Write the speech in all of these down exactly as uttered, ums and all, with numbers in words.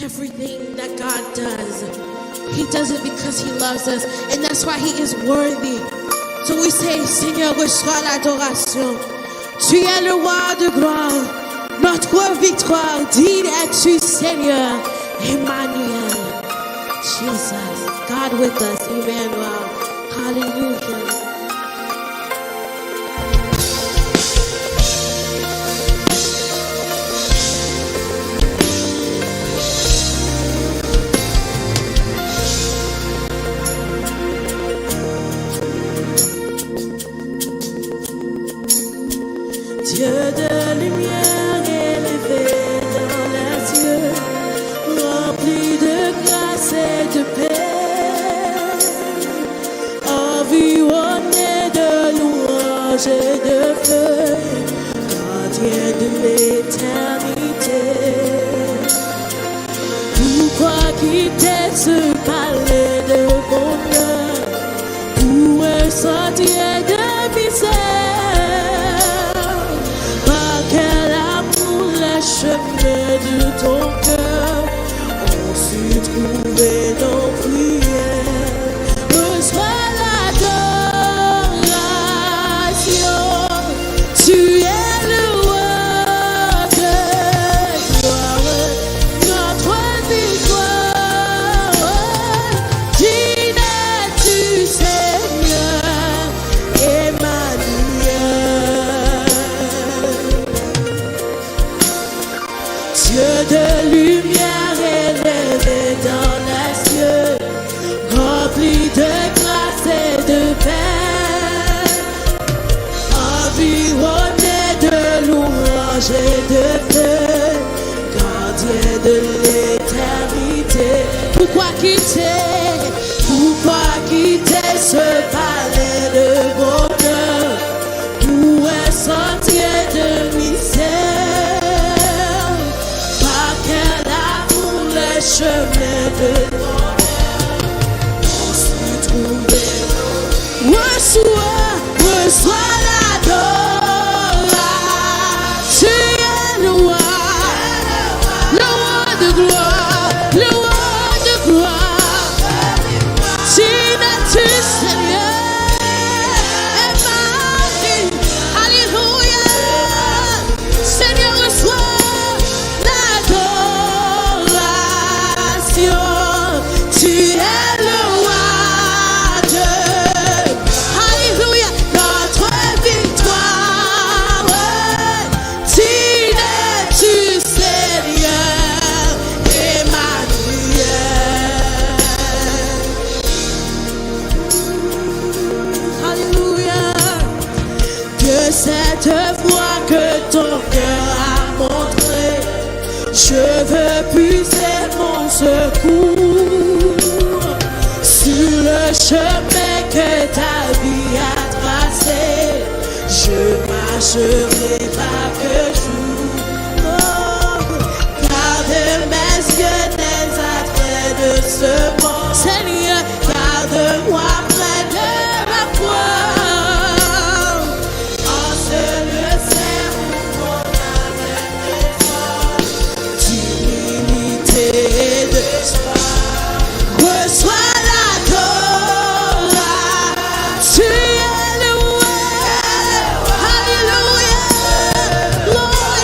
Everything that God does, He does it because He loves us, and that's why He is worthy. So we say, Seigneur, reçois l'adoration. Tu es le roi de gloire, notre victoire. Digne es-tu, Seigneur, Emmanuel. Jesus, God with us, Emmanuel. Hallelujah. Dieu de lumière élevé dans les cieux, rempli de grâce et de paix, environné de louanges et de feu, gardien de l'éternité. Pourquoi quitter ce palais de bonheur pour un sentier de misère? Par quel amour les chemins de ton cœur ont su trouver nos prières? Reçois l'adoration. Tu es le roi de gloire, notre victoire. Digne es-tu, Seigneur, Emmanuel. Dieu de lumière élevé dans les cieux, rempli de grâce et de paix, environné de louanges et de feu, gardien de l'éternité. Pourquoi quitter, pourquoi quitter ce palais de bonheur pour un sentier de misère? Par quel amour les chemins de ton cœur ont su trouver nos... Reçois, reçois l'adoration. Tu es le roi, le roi de gloire, le roi de gloire. Digne es-tu, Seigneur, Emmanuel. Alléluia. Seigneur, reçois l'adoration. Tu es le roi de... Alléluia. Notre victoire. Digne es-tu, Seigneur, Emmanuel. Alléluia. De cette voix que ton cœur a montrée, je veux puiser mon secours sur le chemin que ta vie a tracé. Je marcherai pas que jour. Oh, garde mes yeux des attraits de ce monde. Seigneur, garde-moi près de la croix. En ce lieu saint où mon âme est d'humilité et de joie. Reçois la gloire. Tu es loué. Alléluia. Gloire.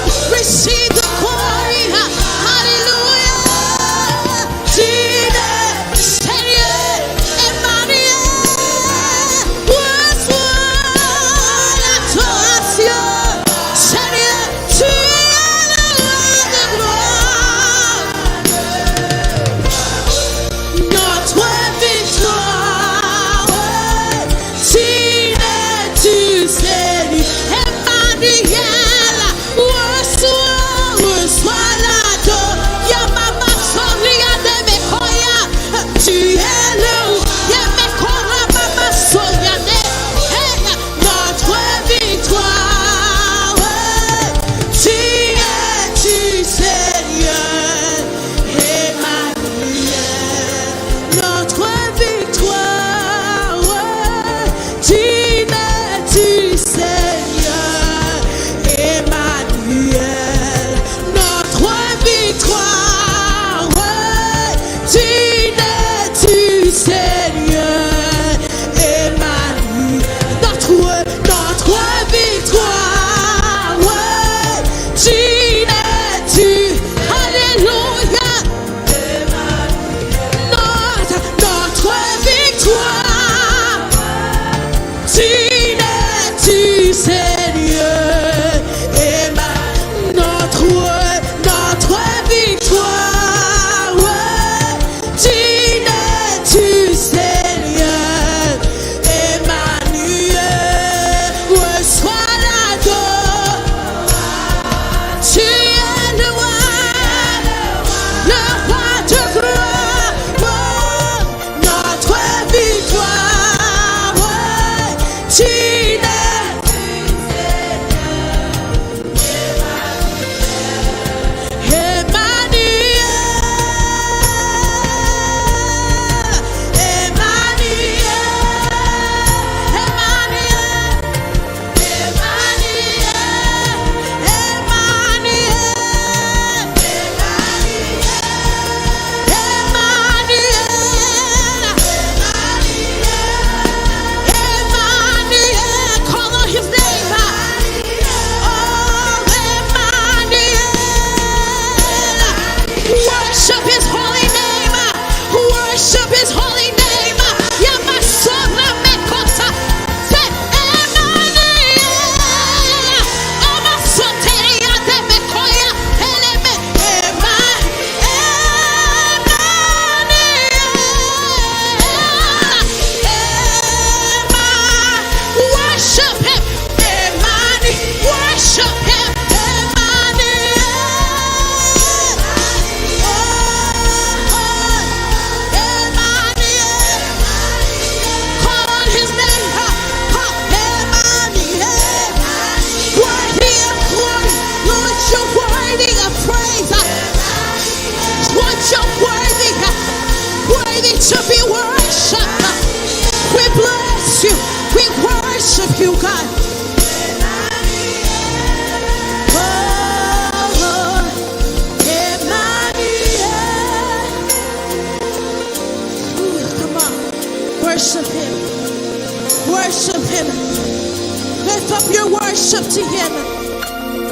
Worship to him.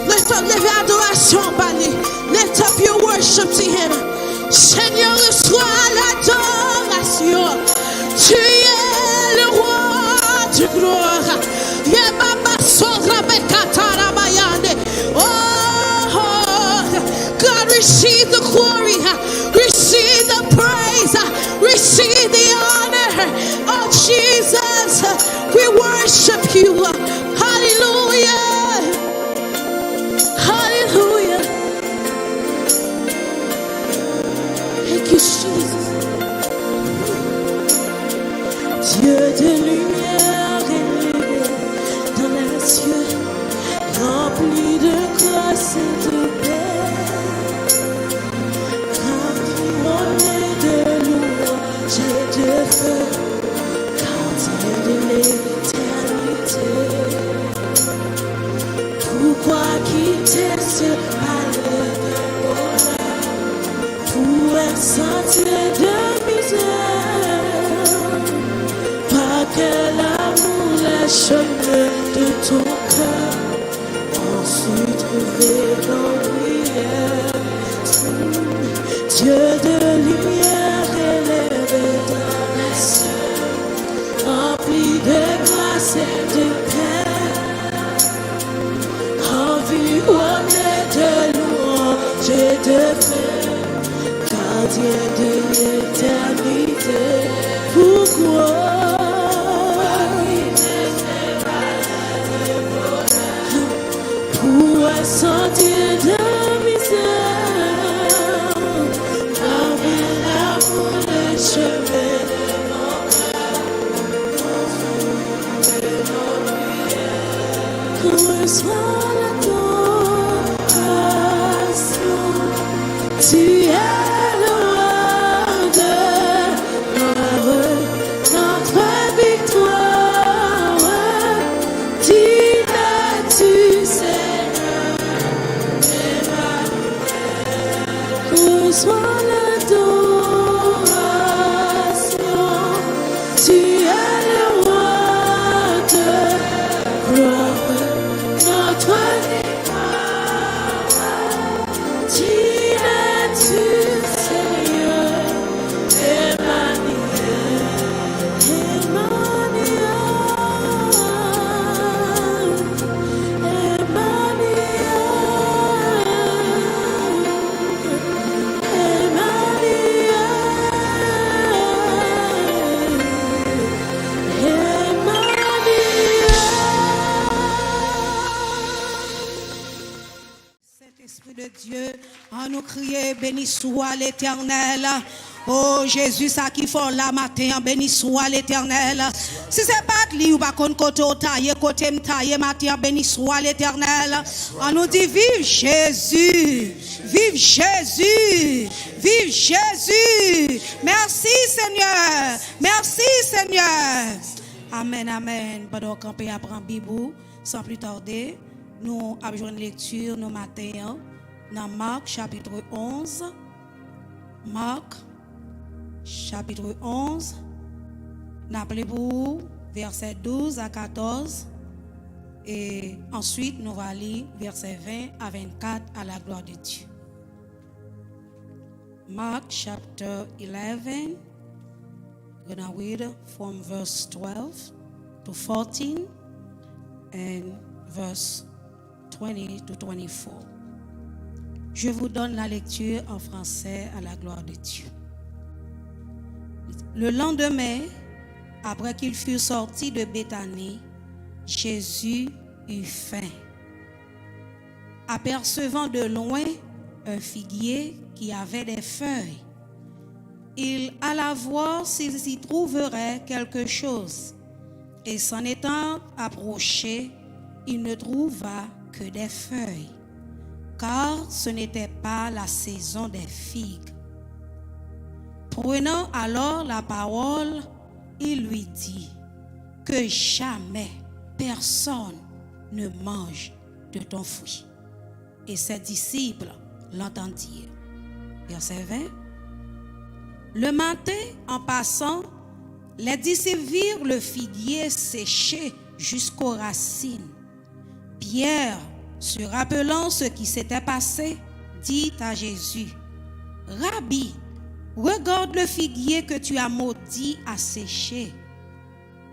Lift up, leve adorasyon ba li. Lift up your worship to him. Senyè, resevwa ladorasyon. Tu es le roi de gloire. Yebaba sora bekatara bayande. Oh, God, receive the glory. Receive the praise. Receive the honor. Oh, Jesus, we worship you. Hallelujah. Hallelujah. Thank you, Jesus. Dieu de lumière élevé dans les cieux, rempli de grâce et de paix, couronné de louanges et de feu, gardien de l'éternité. Pourquoi quitter ce palais de bonheur pour un sentier de misère? Par quel amour les chemins de ton cœur ont su trouver nos prières? Dieu de lumière élevé dans les cieux, rempli de grâce et de paix, environné de louanges et de feu, gardien de l'éternité. Pourquoi, pourquoi sortir de misère? Avec l'amour, le chemin de mon cœur. Reçois l'adoration. Tu es le roi de gloire, notre victoire. Digne es-tu, Seigneur. Reçois l'adoration. Tu es le roi de gloire, notre victoire. Digne es-tu, Seigneur. Emmanuel, Emmanuel, Emmanuel. Sentespri de Dye, annou kriye, beni swa Letènèl. O Jezi, sa ki fè w la maten an, beni swa Letènèl. Si se pa t li, ou pa konn kote w ta ye, kote m ta ye maten an, beni swa Letènèl. Annou di, viv Jezi! Viv Jezi! Viv Jezi! Mèsi, Senyè! Mèsi, Senyè! Amèn, amèn. Pandan w kanpe a, pran Bib ou, san pli tade, nou ap jwenn lekti nou maten an nan Mak, chapitre onze. Mak, chapitre onze. N ap li pou ou vèsè douz a katòz. E answit, nou va li vèsè ven a vennkat, à la gloire de Dieu. Mark chapter eleven, we're gonna read from verse twelve to fourteen and verse twenty to twenty-four. Je vous donne la lecture en français à la gloire de Dieu. Le lendemain, après qu'ils furent sortis de Béthanie, Jésus eut faim. Apercevant de loin un figuier qui avait des feuilles, il alla voir s'il y trouverait quelque chose, et s'en étant approché, il ne trouva que des feuilles, car ce n'était pas la saison des figues. Prenant alors la parole, il lui dit, que jamais personne ne mange de ton fruit. Et ses disciples l'entendirent. Verset vingt. Le matin, en passant, les disciples virent le figuier séché jusqu'aux racines. Pierre, se rappelant ce qui s'était passé, dit à Jésus, Rabbi, regarde le figuier que tu as maudit a séché.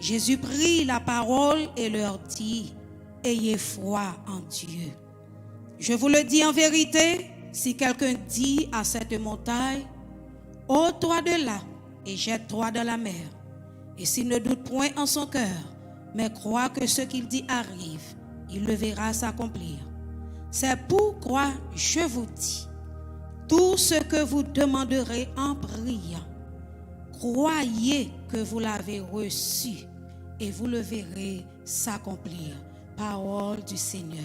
Jésus prit la parole et leur dit, Ayez foi en Dieu. Je vous le dis en vérité, si quelqu'un dit à cette montagne, Ôte-toi de là et jette-toi dans la mer, et s'il ne doute point en son cœur, mais croit que ce qu'il dit arrive, il le verra s'accomplir. C'est pourquoi je vous dis, tout ce que vous demanderez en priant, croyez que vous l'avez reçu et vous le verrez s'accomplir. Parole du Seigneur.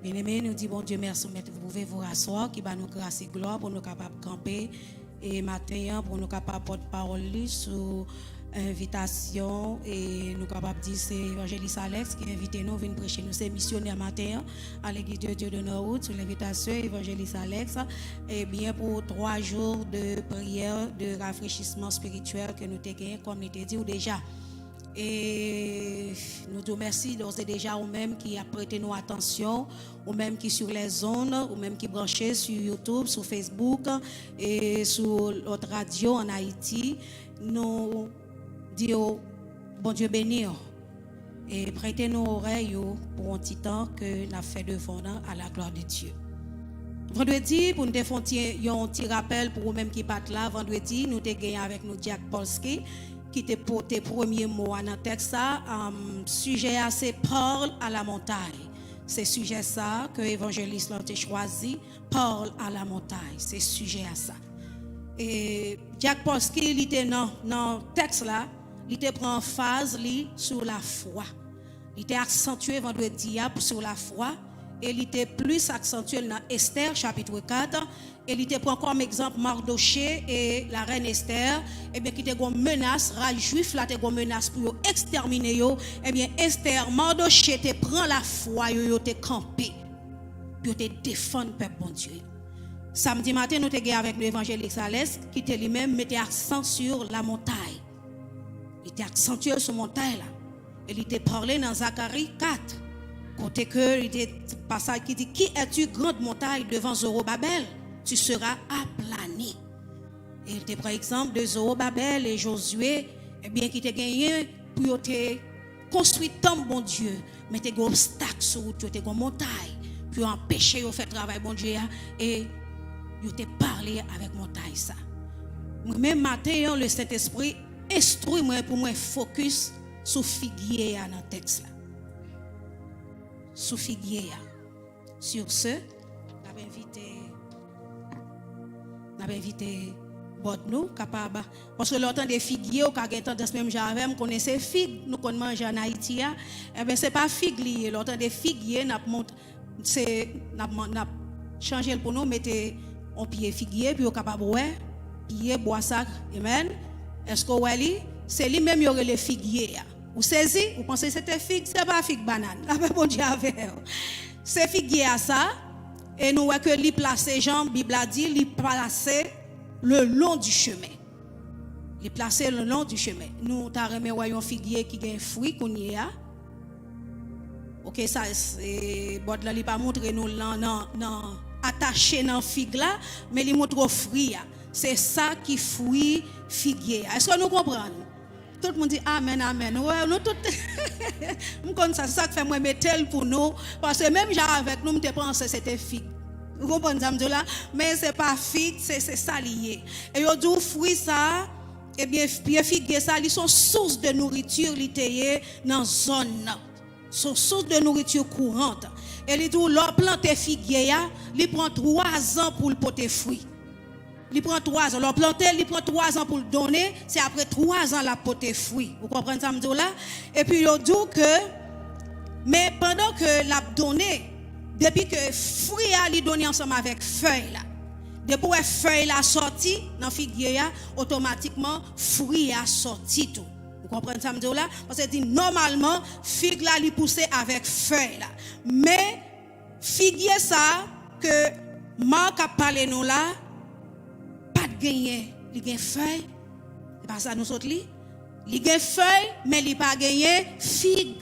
Byeneme, nou di Bondye mèsi pou mèt pou vou aswa, ki ba nou gras e glwa pou nou kapab kanpe e maten an, pou nou kapab pòt pawòl li sou envitasyon, e nou kapab di se Evanjelis Alex ki envite nou vin preche. Nou se misyonè maten an a Legliz de Dieu de Norwood, sou lenvitasyon Evanjelis Alex, ebyen, pou twa jou de priyè, de rafrechisman espirityèl ke nou te genyen, kòm li te di w deja. E nou di w mèsi dòz e deja, ou menm ki ap prete nou atansyon, ou menm ki sur les ondes, ou menm ki branche sou YouTube, sou Facebook, e sou lòt radyo ann Ayiti. Nou di w Bondye beni w. E prete nou orèy ou pou yon ti tan ke n ap fè devan w nan, à la gloire de Dieu. Vandredi, pou n te fè yon ti, yon ti rapèl pou ou menm ki pa t la, vandredi, nou te gen avèk nou Jack Polsky, ki te pote premye mo a nan tèks sa. Am, sijè a se Parle à la montagne. Se sijè sa ke evanjelis lan te chwazi, Parle à la montagne. Se sijè a sa. E Jack Polsky, li te nan, nan tèks la, li te pran anfaz li sou lafwa. Li te aksantye vandredi a sou lafwa, e li te plis aksantye l nan Estè, chapit kat, e li te pran kòm egzanp Mardochée e la rèn Estè, ebyen, ki te gon menas, raj jwif la te gon menas pou yo ekstèmine yo, ebyen, Estè, Mardochée te pran lafwa yo, yo te kanpe, pou yo te defann pèp Bondye. Samdi maten, nou te gen avèk nou evanjelis Alex, ki te li menm mete aksan sur la montagne. Li te aksantye l sou montay la. E li te pale nan Zakari kat, kote ke li te, pasaj ki di, Qui es-tu, grande montagne, devant Zorobabel? Tu seras aplani. E li te pran egzanp de Zorobabel e Jozye, ebyen, ki te genyen pou yo te konstwi tanp Bondye, men te gen obstak sou wout yo, te gen montay pou yo anpeche yo fè travay Bondye a, e yo te pale avèk montay sa. Mwen menm maten an, Lesentespri enstwi mwen pou mwen fokis sou figye a nan tèks la. Sou figye a. Sur ce, n ap envite, n ap envite bòd nou kapab, paske lè w tande figye, ou ka gen tandans menm jan avè m, konnen se fig nou konn manje ann Ayiti a. Enben, se pa fig li ye. Lè w tande figye, n ap mont, se, n ap, n ap chanje l pou nou, mete yon pye figye, pou yo kapab wè pye bwa sa. Amen. Èske w wè li? Se li menm yo rele figye a. Ou sezi? Ou panse se te fig? Se pa fig, bannann. Lapè Bondye avè w. Se figye a sa, e nou wè ke li plase, jan Bib la di, li plase le long du chemin. Li plase le long du chemin. Nou ta renmen wè yon figye ki gen fwi kounye a. Oke, sa, se, bòd la, li pa montre nou lan, nan, nan, atache nan fig la, men li montre w fwi a. Se sa ki fwi figye a. Èske nou konprann? Tout moun di amèn, amèn. Wè, nou tout, m konn sa, se sa k fè mwen mete l pou nou, paske menm jan avèk nou, m te panse se te fig. Ou konprann sa m di w la? Men se pa fig, se, se sa li ye. E yo di w fwi sa, ebyen, pye figye sa, li se yon sous de nouriti li te ye nan zòn nan. Se yon sous de nouriti kourant. E li di w, lè w plante figye a, li pran twa zan pou l pote fwi. Li pran twa zan. Lè w plante l, li pran twa zan pou l donnen, se apre twa zan l ap pote fwi. Ou konprann sa m di w la? Epi yo di w ke, men pandan ke l ap donnen, depi ke fwi a li donnen ansanm avèk fèy la. Depi w wè fèy la sòti nan figye a, otomatikman fwi a sòti tou. Ou konprann sa m di w la? Paske di nòmalman, fig la li pouse avèk fèy la. Men, figye sa ke Mak ap pale nou la, pa t genyen. Li gen fèy, se pa sa nou sot li? Li gen fèy, men li pa genyen fig.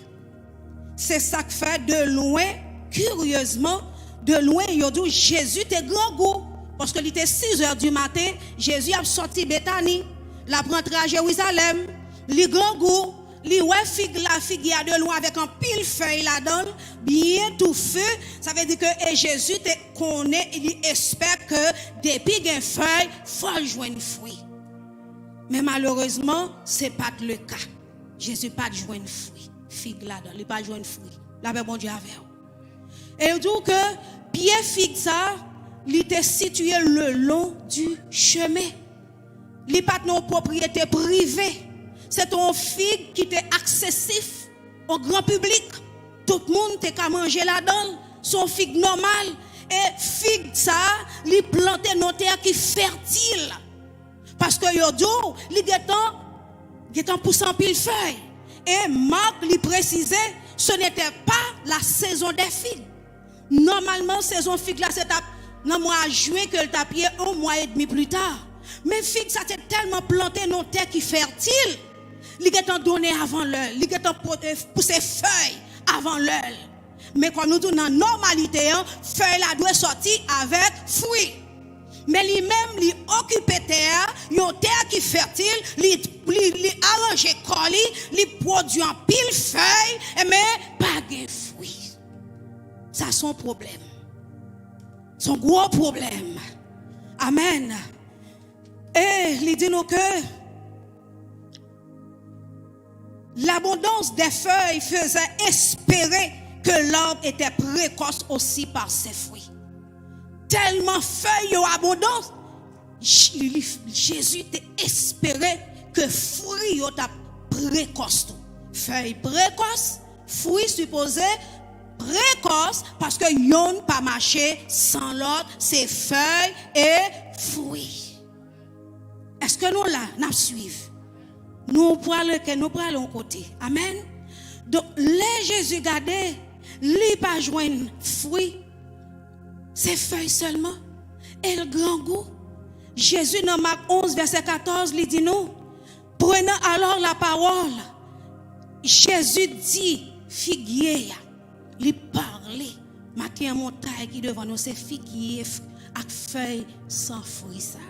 Se sa k fè, de lwen, kiryezman, de lwen, yo di w Jezi te grangou. Paske li te sizè di maten, Jezi ap sòti Betani, l ap rantre a Jerizalèm. Li grangou, li wè fig la, figi a de lwen avèk anpil fèy ladan l, byen toufe. Sa vle di ke, e Jezi te konnen, li espè ke depi gen fèy, fò l jwenn fwi. Men malerezman, se pa t le ka. Jezi pa t jwenn fwi, fig ladan, li pa t jwenn fwi. Lapè Bondye avè w. E yo di w ke pye fig sa, li te sitiye le long du chemin. Li pa t nan yon pwopriyete prive. Se te yon fig ki te aksesif o gran piblik. Tout moun te ka manje ladan l. Se yon fig nòmal. E fig sa, li plante nan tè ki fètil. Paske yo di w, li gentan, gentan pouse anpil fèy. E Mak, li presize, ce n'était pas la saison des figues. Nòmalman, sezon fig la, se t ap nan mwa jen ke l t ap ye, yon mwa edmi pli ta. Men fig sa te tèlman plante nan tè ki fètil, li gentan donnen avan lè l, li gentan pote, pouse fèy avan lè l. Men kòm nou di w nan nòmalite an, fèy la dwe sòti avèk fwi. Men li menm, li okipe tè a, yon tè ki fètil, li, li, li aranje kò li, li pwodui anpil fèy, men pa gen fwi. Sa se yon pwoblèm. Se yon gwo pwoblèm. Amèn. E li di nou ke l'abondance des feuilles faisait espérer que l'arbre était précoce aussi par ses fruits. Tèlman fèy yo abondan, J-, li, Jezi te espere ke fwi yo t ap prekòs tou. Fèy prekòs, fwi sipoze prekòs, paske yonn pa mache san lòt, se fèy e fwi. Èske nou la, n ap swiv? Nou prale ke, nou prale yon kote. Amèn. Donk, lè Jezi gade, li pa jwenn fwi, se fèy sèlman. E l grangou. Jezi, nan Mak onz, vèsè katòz, li di nou, prenant alors la parole, Jésus dit, figye a, li pale. Maten an, montay ki devan nou, se figye f-, ak fèy san fwi sa.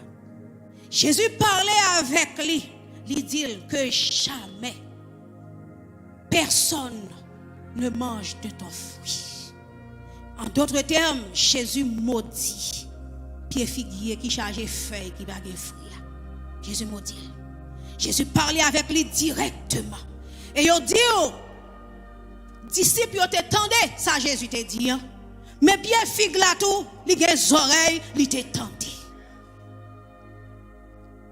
Jezi pale avèk li, li di l ke jamè pèsonn ne manje de ton fruit. En d'autres termes, Jezi modi pye figye ki chaje fèy ki pa gen fwi a. Jezi modi l. Jezi pale avèk li dirèkteman. E yo di w, disip yo te tande sa Jezi te di an. Men pye fig la tou, li gen zòrèy, li te tande.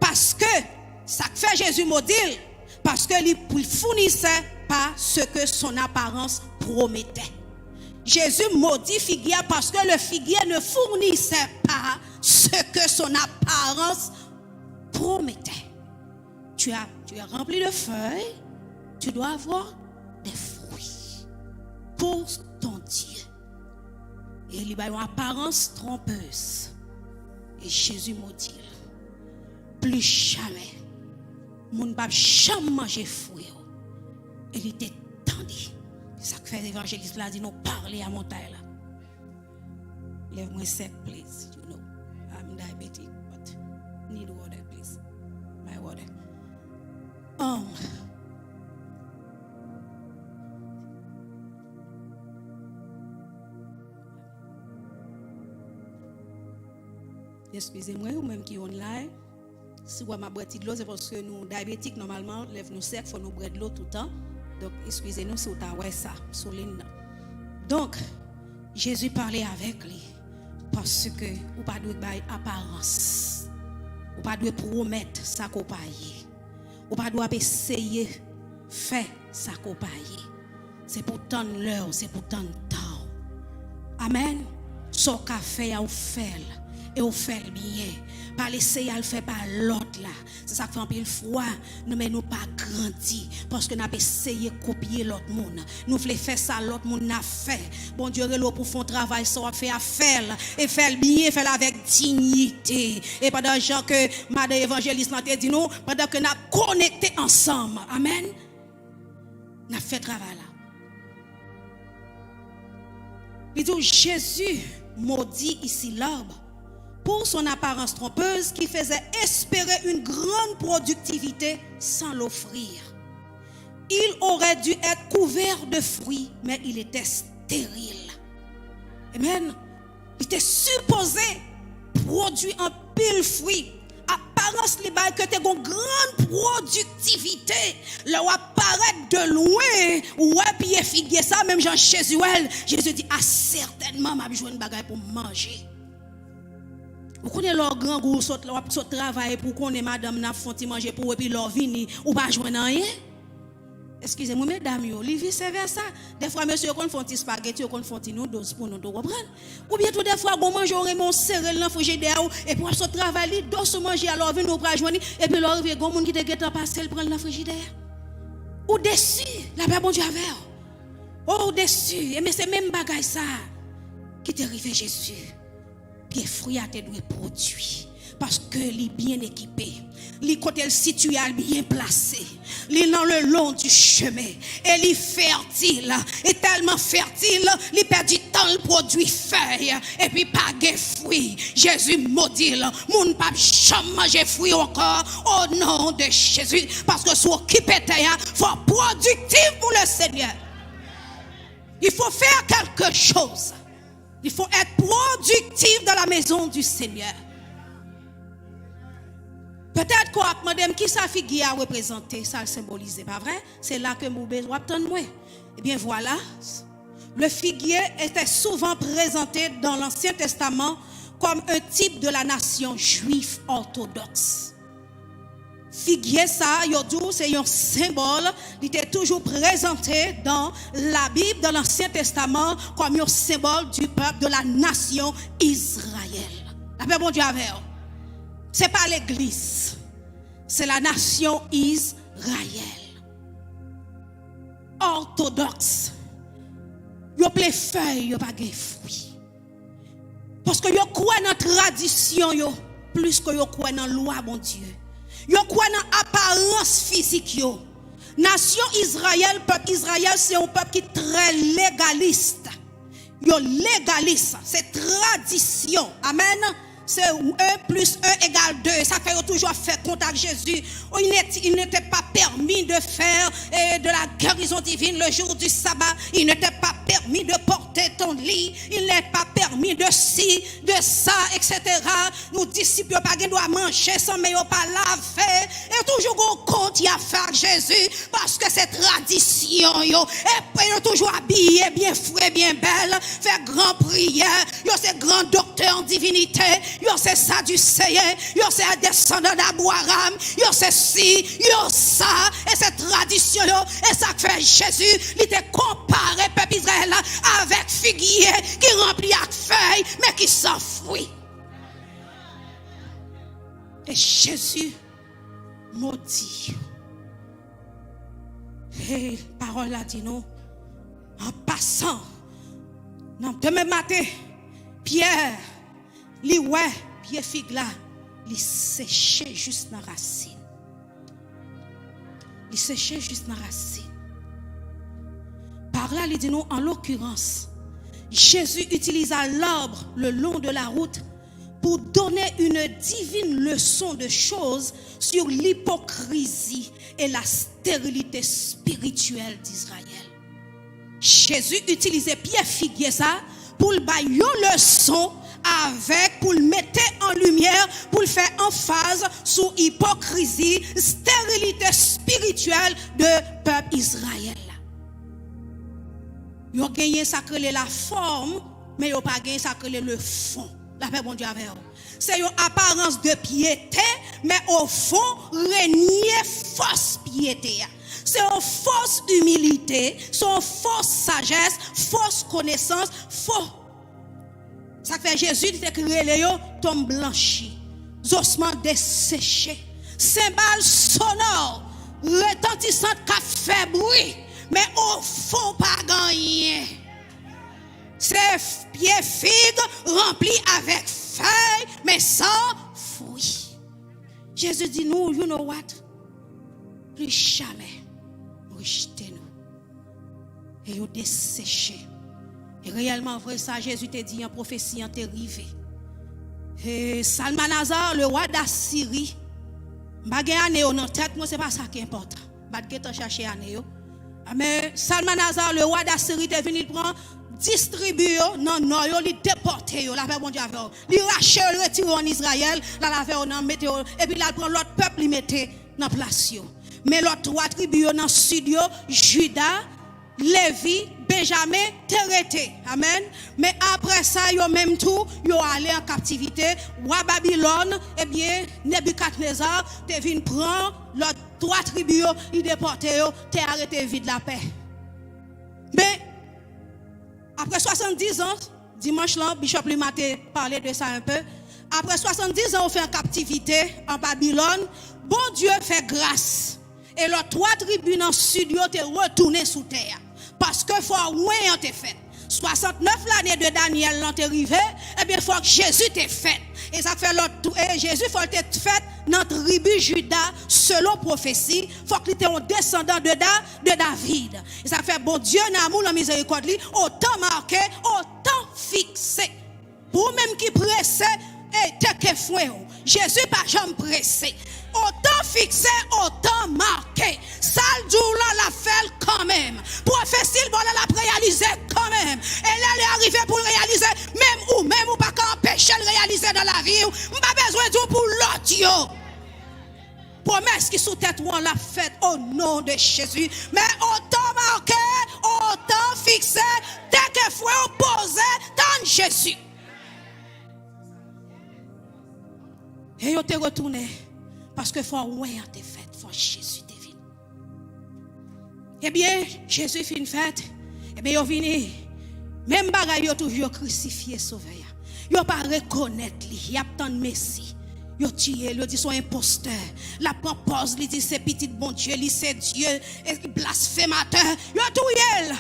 Paske, sa k fè Jezi modi l, paske li pou l fournissait pas ce que son apparence promettait. Jésus maudit figuier parce que le figuier ne fournissait pas ce que son apparence promettait. Tu as, tu es rempli de feuilles, tu dois avoir des fruits pour ton Dieu. E li bay yon aparans twonpez. E Jezi modi l. Pli jamè, moun p ap janm manje fwi w. E li te tande. Sa k fè evanjelis la di nou pale a montay la. Lèv mwen sèk, please. You know, I'm diabetic, but need water, please. My water. Um, Eskize mwen, ou menm ki online. Si w wè m ap bwè ti dlo, se paske nou dyabetik, nòmalman, lèv nou sèk, fò nou bwè dlo toutan. Donk, eskize nou si w ta wè sa sou liy nan. Donk, Jezi pale avèk li, paske ou pa dwe bay aparans. Ou pa dwe pwomèt sa ke w pa ye. Ou pa dwe ap eseye fè sa ke w pa ye. Se pou tann lè w, se pou tann tan w. Amèn. Sa w ka fè a, ou fè l. E ou fè l byen. Pa l eseye al fè pa lòt la. Se sa k fè anpil fwa, nou, men nou pa grandi. Paske n ap eseye kopye lòt moun. Nou vle fè sa lòt moun nan fè. Bondye rele w pou fè yon travay, sa w ap fè a, fè l. E fè l byen, fè l avèk diyite. E pandan jan ke madan evanjelis lan te di nou, pandan ke n ap konekte ansanm. Amèn. N ap fè travay la. Li di w, Jésus maudit ici l'arbre pour son apparence trompeuse qui faisait espérer une grande productivité sans l'offrir. Il aurait dû être couvert de fruits, mais il était stérile. Amen. Li te sipoze pwodui anpil fwi. Aparans li bay ke te gon grann pwodiktivite. Lè w ap parèt de lwen, ou wè pye figye sa, menm jan Jezi wè l. Jezi di, a sètènman, m ap jwenn bagay pou m manje. Ou konnen lè w grangou, w sot, w ap sot travay epi w konnen madanm nan ap fè yon ti manje pou ou, epi lè w vini, ou pa jwenn anyen? Eskize m wi, medam yo, li vise vèsa. Dèfwa, mesye yo konn fè yon ti spageti, yo konn fè yon ti noodles pou nou tou, konprann? Oubyen tou, dèfwa, gon manje w renmen, w sere l nan frijidè ou, epi w ap sot travay, li dous ou manje a, lè w vini, ou pral jwenn li, epi lè w rive, gon moun ki te gentan pase l, pran l nan frijidè a. Ou desi, lapè Bondye avè w. O, ou desi, ebyen se menm bagay sa a ki te rive Jezi. Pye fwi a te dwe pwodui, paske li byen ekipe. Li kote l sitiye a, l byen plase. Li nan le long du chemin. E li fètil. E tèlman fètil, li pèdi tan l pwodui fèy. Epi pa gen fwi. Jezi modi l. Moun p ap janm manje fwi ankò. O non de Jezi. Paske si w okipe tè a, fò w pwodiktif pou le Senyè. Il faut faire quelque chose. Il faut être productif dans la maison du Seigneur. Petèt ke w ap mande m kisa figi a reprezante, sa l senbolize, pa vre? Se la ke m oube, w ap tann mwen. Ebyen, vwala, le figuier était souvent présenté dans l'Ancien Testament comme un type de la nation juive orthodoxe. Figye sa a, yo di w se yon senbòl, li te toujou prezante dans la Bible, dans l'Ancien Testament, kòm yon senbòl du peuple, de la nation Israël. Lapè Bondye avè w. Se pa legliz. Se la nation Israël. Ortodòks. Yo plen fèy, yo pa gen fwi. Paske yo kwè nan tradisyon yo plis ke yo kwè nan lwa Bondye. Yo kwè nan aparans fizik yo. Nasyon Izrayèl, pèp Izrayèl, se yon pèp ki trè legalis. Yo legalis, se tradisyon. Amèn. Se un plus un égale deux. Sa fè yo toujou ap fè kont ak Jezi. Oh, il n'était, il n'était pas permis de faire, eh, de la guérison divine le jour du sabbat. Il n'était pas permis de porter ton lit. Il n'est pas permis de ci, de ça, et cetera. Nou disip yo pa gen dwa manje san men yo pa lave. E toujou gon kont y ap fè ak Jezi, paske se tradisyon yo. Epi yo toujou abiye byen fre, byen bèl, fè gran priyè. Yo se gran doktè an divinite. Yo se Sadiseyen. Yo se desandan Abraram. Yo se si, yo sa. E se tradisyon yo. E sa k fè Jezi, li te konpare pèp Izrayèl la avèk figye ki ranpli ak fèy, men ki san fwi. E Jezi modi. E pawòl la di nou, an pasan, nan demen maten, Pyè, li wè pye fig la, li seche jis nan rasin. Li seche jis nan rasin. Par la, li di nou, en l'occurrence, Jésus utilisa l'arbre le long de la route pour donner une divine leçon de choses sur l'hypocrisie et la stérilité spirituelle d'Israël. Jezi itilize pye figye sa pou l bay yon leson avèk, pou l mete an limyè, pou l fè anfaz sou ipokrizi, sterilite espirityèl de pèp Izrayèl la. Yo genyen sa k rele lafòm, men yo pa genyen sa k rele le fon. Lapè Bondye avè w. Se yon aparans de pyete, men o fon, renye fos pyete a. Se yon fos imilite, se yon fos sajès, fos konesans, fo. Sa k fè Jezi li te rele yo tonm blanchi, zosman deseche, senbal sonò, retantisan k ap fè bri, men o fon pa gen anyen. Se f-, pye fig ranpli avèk fèy, men san fwi. Jezi di nou, you know what? Plis jamè m rejte nou. E yo deseche. E reyèlman vre, sa Jezi te di an, pwofesi an te rive. E Salmanazar, le wa Dasiri, m pa gen ane yo nan tèt mwen, se pa sa ki enpòtan. M pa t gentan chache ane yo. Men Salmanazar, le wa Dasiri, te vin, li pran dis tribi yo nan nò yo, li depòte yo, lapè Bondye avè w. Li rache yo, li retire yo ann Izrayèl, l al avè yo nan mete yo, epi l al pran lòt pèp, li mete nan plas yo. Men lòt twa tribi yo nan sid yo, Jida, Levi, Benjamen, te rete. Amèn. Men apre sa, yo menm tou, yo ale an kaptivite. Wa Babilòn, ebyen, Nebikadneza te vin pran lòt twa tribi yo, li depòte yo, tè a rete vid, lapè. Men, apre swasanndiz an, dimanch lan, Bishop Lima te pale de sa un peu. Apre swasanndiz an, yo fè an kaptivite an Babilòn, Bondye fè gras. E lòt twa tribi nan sid yo te retounen sou tè a. Paske fwa wen an te fèt. Swasantnèf lane de Danyèl lan te rive, ebyen, fòk Jezi te fèt. E sa k fè lòt, e Jezi, fò l te fèt nan tribi Jida, selon pwofesi, fòk li te yon desandan de Da-, de David. E sa k fè Bondye, nan amou l, nan mizerikòd li, otan make, otan fikse. Pou ou menm ki prese, e teke fwen w. Jezi pa janm prese. Otan fikse, otan make. Sa l di w lan, l ap fè l kanmenm. Pwofesi l ba w lan, l ap reyalize kanmenm. E lè, lè a rive pou l reyalize, menm ou menm, ou pa ka anpeche l reyalize nan lavi w. M pa bezwen di w pou lòt yo. Pwomès ki sou tèt ou an, l ap fèt o non de Jezi. Men otan make, otan fikse, teke fwen w, poze, tann Jezi. E yo te retounen, paske fwa wen an te fèt, fwa Jezi te vin. Ebyen, Jezi fin fèt, ebyen, yo vini. Menm bagay yo toujou, yo krisifye Sovè a. Yo pa rekonèt li, y ap tann Mesi. Yo tiye l, yo di se yon enpostè. L ap pran pòz, li di se pitit Bondye, li se Dye, e blasfematè. Yo touye l.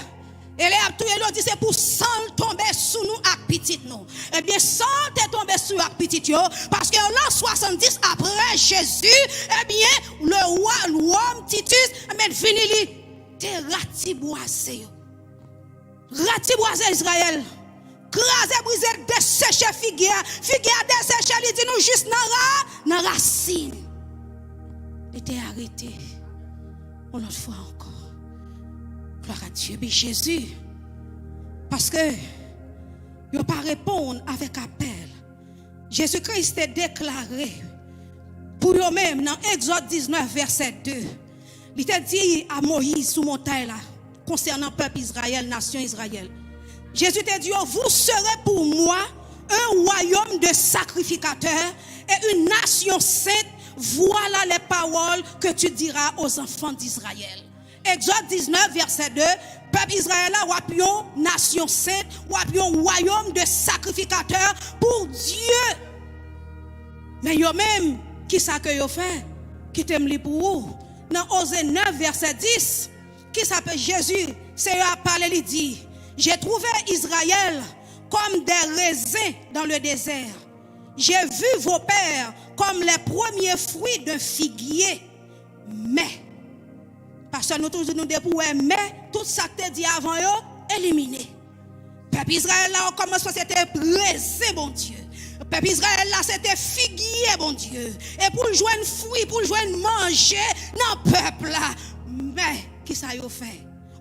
E lè y ap touye l, yo di se pou san l tonbe sou nou ak pitit nou. Ebyen, san te tonbe sou yo ak pitit yo, paske lan swasanndis apre Jezi, ebyen, le wa Wòm Titus, ebyen, vini, li te ratibwaze yo. Ratibwaze Izrayèl. Kraze, brize, deseche figi a. Figi a deseche, li di nou jis nan ra, nan rasin. Li te arete. Yon lòt fwa ankò. Glwa a Dye, bi Jezi. Paske yo pa reponn avèk apèl. Jezi Kris te deklare pou yo menm nan Egzòd diznèf, vèsè de. Li te di a Moyiz sou montay la, konsènan pèp Izrayèl, nasyon Izrayèl. Jezi te di yo, vous serez pour moi un royaume de sacrificateurs et une nation sainte. Voilà les paroles que tu diras aux enfants d'Israël. Egzòd diznèf, vèsè de, pèp Izrayèl la, w ap yon nasyon sent, w ap yon wayòm de sakrifikatè pou Dye. Men yo menm, kisa ke yo fè? Kite m li pou ou. Nan Oze nèf, vèsè dis, kisa ke Jezi, Seyè a pale, li di, J'ai trouvé Israël comme des raisins dans le désert. J'ai vu vos pères comme les premiers fruits d'un figuier. Men, pastè, nou toujou di nou depi w wè men, tout sa k te di avan yo, elimine. Pèp Izrayèl la, o kòmansman, se te rezen Bondye. Pèp Izrayèl la, se te figye Bondye. E pou l jwenn fwi, pou l jwenn manje nan pèp la. Men, kisa yo fè?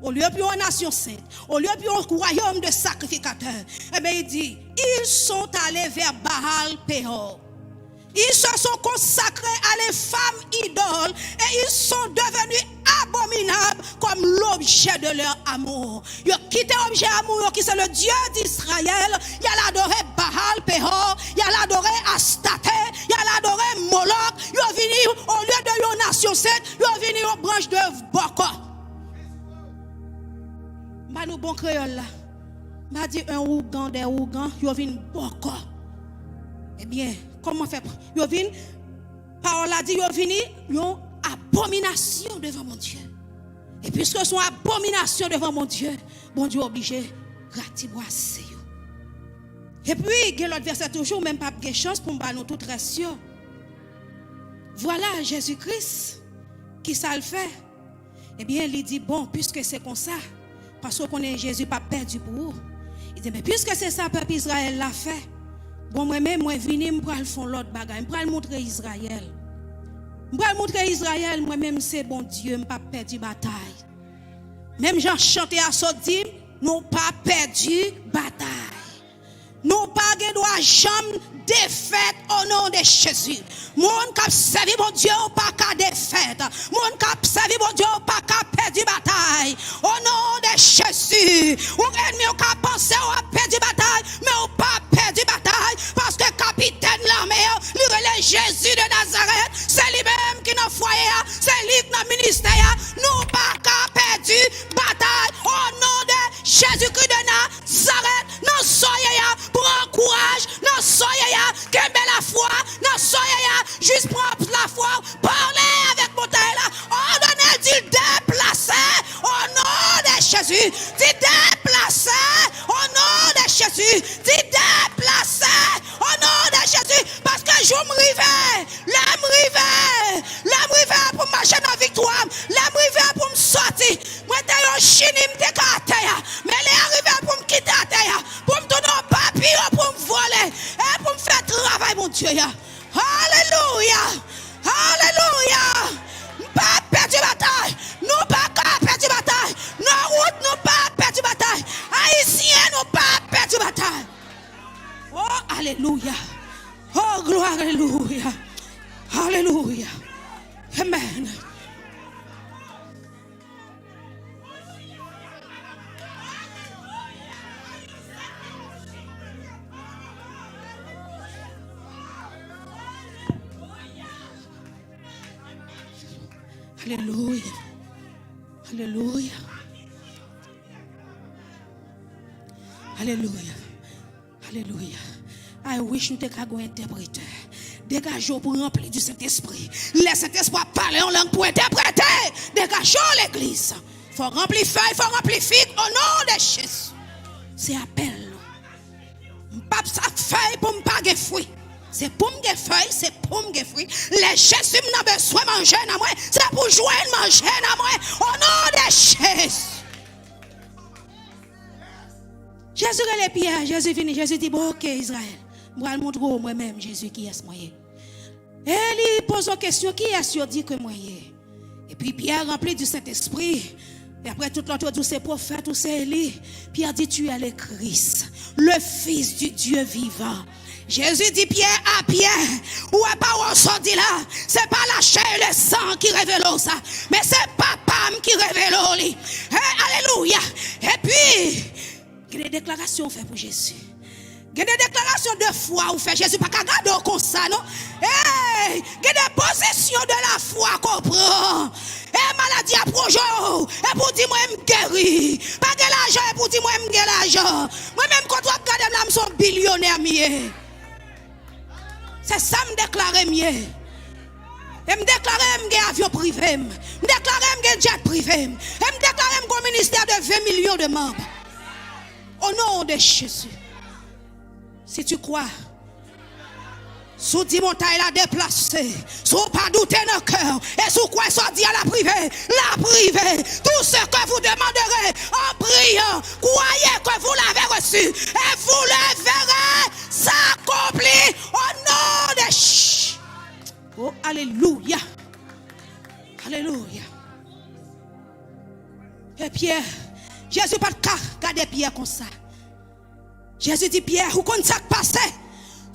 Olye pou yon nasyon sent, olye pou yon wayòm de sakrifikatè, ebyen, li di, ils sont allés vers Baal Péor. Ils se sont consacrés à les femmes idoles et ils sont devenus abominables comme l'objet de leur amour. Yo kite objè amou yo ki se le Dieu d'Israël, y al adore Baal Peor, y al adore Astarte, y al adore Molok, yo vini, olye de yon nasyon sent, yo vini yon branch de bòkò. M ba nou bon kreyòl la. M pa di un ougan, des ougans, yo vin bòkò. Ebyen, kòman fè yo vin, pawòl la di yo vini yon abominasyon devan Bondye. E piske se yon abominasyon devan Bondye, Bondye oblije ratibwaze yo. Epi, gen lòt vèsè toujou, men m p ap gen chans pou m ba nou tout rès yo. Vwala, Jezi Kris, kisa l fè? Ebyen, li di, bon, piske se konsa, paske w konnen Jezi p ap pèdi pou ou, Li di, men piske se sa pèp Izrayèl la fè, bon, mwen menm, mwen vini, m pral fè yon lòt bagay. M pral montre Izrayèl. M pral montre Izrayèl, mwen menm, se Bondye, m p ap pèdi batay. Menm jan chante a sot di, nou pa pèdi batay. Nou pa gen dwa janm defèt o non de Jezi. Moun k ap sèvi Bondye w pa ka defèt. Moun k ap sèvi Bondye w pa ka pèdi batay. O non de Jezi. Ou ènmi w ka panse w ap pèdi batay, men w pa pèdi batay. Paske kapitèn lame yo, li rele Jezi de Nazarèt. Se li menm ki nan fwaye a, se li k nan ministè a. Nou pa ka pèdi batay. O non de Jezikri de Nazarèt, nan sa w ye a, pran kouraj, nan sa w ye a, kenbe lafwa, nan sa w ye a, jis pran lafwa w, pale avèk montay la, òdone l, di l deplase, o non de Jezi, di deplase, o non de Jezi, di deplase, o non de Jezi, paske jou m rive, lè m rive, lè m rive pou m mache nan viktwa, lè m rive pou m sòti, mwen te yon chini, m te ka atè a, men lè a rive pou m kite atè a, pou m tounen yon papiyon, pou m vole, e pou m fè travay Bondye a. Alelouya! Alelouya! M pa pèdi batay. Nou pa ka pèdi batay. Nan wout, nou pa pèdi batay. Ayisyen, nou pa pèdi batay. Oh, alelouya! Oh, glwa, alelouya! Alelouya! Amen! Alelouya. Alelouya. Alelouya. Alelouya. I wish nou te ka gen yon entèpretè. Degaje w pou ranpli di Sentespri. Lè Sentespri ap pale yon lang pou entèprete, degaje w legliz. Fò ranpli fèy, fò ranpli fig, o non de Jezi. Se apèl nou. M p ap sak fèy pou m pa gen fwi. Se pou m gen fèy, se pou m gen fwi. Lè Jezi m nan bezwen manje nan mwen, se pou jwenn manje nan mwen. O non de Jezi. Jezi rele Pyè, Jezi vini, Jezi di, bon, oke, Izrayèl, m pral montre w mwen menm, Jezi, kiyès mwen ye. E li poze w kesyon, kiyès yo di ke mwen ye? Epi Pyè ranpli di Sentespri. E apre tout lòt yo di w se pwofèt ou se Eli. Pyè di, tu es le Christ, le Fils du Dieu vivant. Jezi di Pyè, a Pyè, ou wè pawòl sa w di la, se pa lachè e lesan ki revele w sa, men se Papa m ki revele w li. E, alelouya. Epi, gen de deklarasyon w fè pou Jezi. Gen de deklarasyon de fwa ou fè. Jezi pa ka gade w konsa, non. Hey, gen de pozisyon de lafwa ke w pran. E maladi ap wonje w, epi w di, mwen, m geri. Pa gen lajan, epi w di, mwen, m gen lajan. Mwen menm, kote w ap gade m la, m se yon bilyonè m ye. Se sa m deklare m ye. E m deklare m gen avyon prive m. M deklare m gen djèt prive m. E m deklare m gen yon ministè de ven milyon de manm. O non de Jezi. Si tu crois, si w di montay la deplase, si w pa doute nan kè w, e si w kwè sa w di a l ap rive, l ap rive. Tout ce que vous demanderez en priant, croyez que vous l'avez reçu, et vous le verrez s'accomplir au nom de Ch-, oh, alelouya. Alelouya. E Pyè, Jezi pa t ka gade Pyè konsa. Jezi di Pyè, ou konn sa k pase?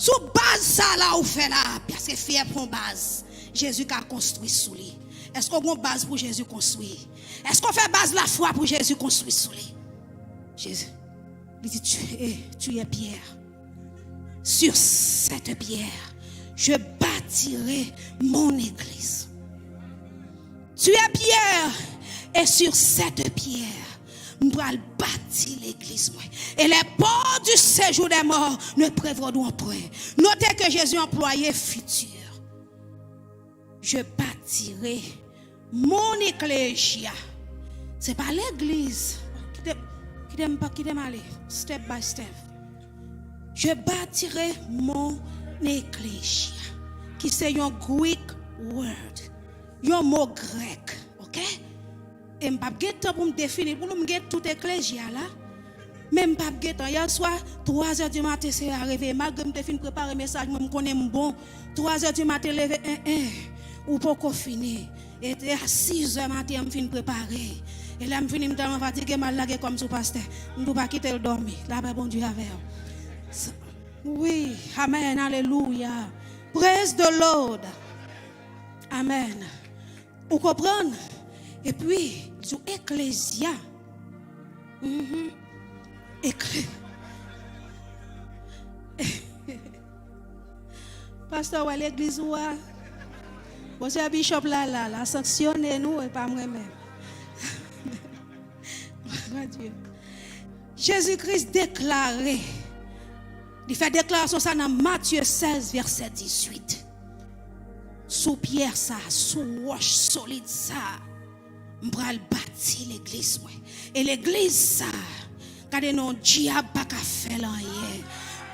Sou baz sa la ou fè la, paske Pyè pran baz Jezi ka konstwi sou li. Èske w gon baz pou Jezi konstwi? Èske w fè baz lafwa pou Jezi konstwi sou li? Jezi, li di, tu es, tu es Pierre. Sur cette pierre, je bâtirai mon église. Tu es Pierre, et sur cette pierre, m pral bati legliz mwen. Et les portes du séjour des morts ne prévaudront point. Notez que Jésus employait futur. Je bâtirai mon ecclesia. Se pa legliz. Kite, kite m pa, kite m ale. Step by step. Je bâtirai mon ecclesia. Ki se yon Greek word. Yon mo grèk. Oke? E m p ap gen tan pou m defini pou nou, m gen tout eklezya la. Men m p ap gentan. Yè swa, twa zè di maten, Seyè a reveye. Malgre m te fin prepare mesaj mwen, m konnen m bon. Twa zè di maten, leve, en, en, ou poko fini. E te a sis zè maten an, m fin prepare. E lè m fini, m tèlman fatige, m al lage kò m sou pastè. M di w pa kite l dòmi. Lapè Bondye avè w. Wi, amèn, alelouya. Praise the Lord. Amèn. Ou konprann? Epi, sou Eklezya. Mhm. Ekle- Pastè, wè legliz ou a. Bon, se bishop la, la, la sanksyone nou, e pa mwen menm. Glwa a Dye. Jezi Kris deklare, li fè deklarasyon sa nan Matye sèz, vèsè dizuit. Sou pyè sa, sou wòch solid sa, m pral bati legliz mwen. E legliz sa, gade non, dyab pa ka fè l anyen.